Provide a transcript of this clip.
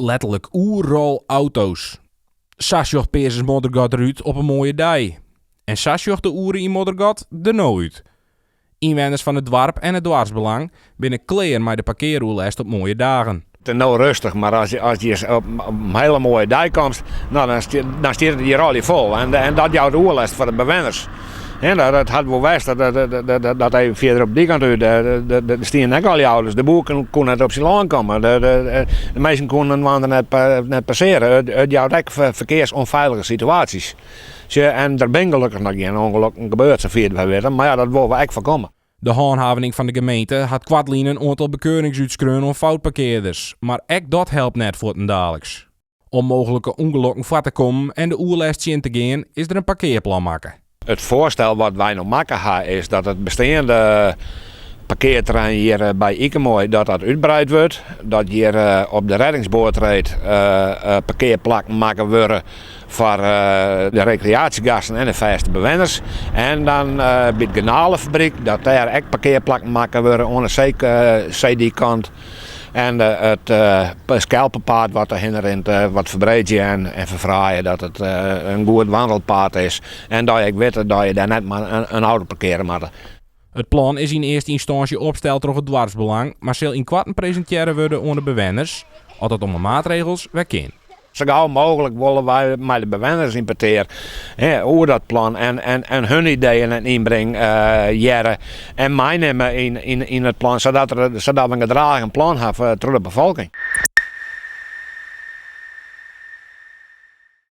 Letterlik oeral auto's. Sa sjocht Peazens-Moddergat derút op in moaie dei. En sa sjocht de oere yn Moddergat der no út. Ynwenners fan it doarp en it doarpsbelang binne klear mei de parkearoerlêst op moaie dagen. It is no rêstich, mar as je op in hiele moaie dei komst, no, dan stiet it hjir allegear fol. En dat jout oerlêst foar de bewenners. Dat hat wol west, dat even fierder op dy kant út, der stienen ek al auto's. De boer koe net op syn lân komme. De minsken koenen inoar net passearje. It jout ek ferkearsûnfeilige situaasjes. En der binne gelokkich noch gjin ûngelokken gebeurd, safier't wy witte, mar ja, dat wolle we ek foarkomme. De hânhavening fan de gemeente hat koartlyn in oantal bekeurings útskreaun oan foutparkearders, mar ek dat helpt net fuortendaliks. Om mooglike ûngelokken foar te kommen en de oerlêst tsjin te gean, is der in parkearplan makke. It foarstel wat wy no makke ha is dat it besteande parkearterrein hjir by Ikemoai dat dat útbreid wurdt. Dat hjir op de reddingsboatreed parkearplakken makke wurde foar de rekreaasjegasten en de fêste bewenners. En dan by it garnalefabryk dat dêr ek parkearplakken makke wurde oan de seedykkant. En it skelpepaad wat derhinne rint wat ferbreedzje en ferfraaie dat it in goed wandelpaad is. En dat je ek witte dat je dêr net mar in auto parkeare moatte. It plan is yn earste ynstânsje opsteld troch it doarpsbelang, mar sil ynkoarten presintearre wurde oan de bewenners, as dat om 'e maatregels wer kin. Sa gau mooglik wolle wy mei de bewenners yn petear oer dat plan en hun ideeën en ynbring hearre en meinimme yn it plan, sadat we in gedragen plan hawwe troch de befolking.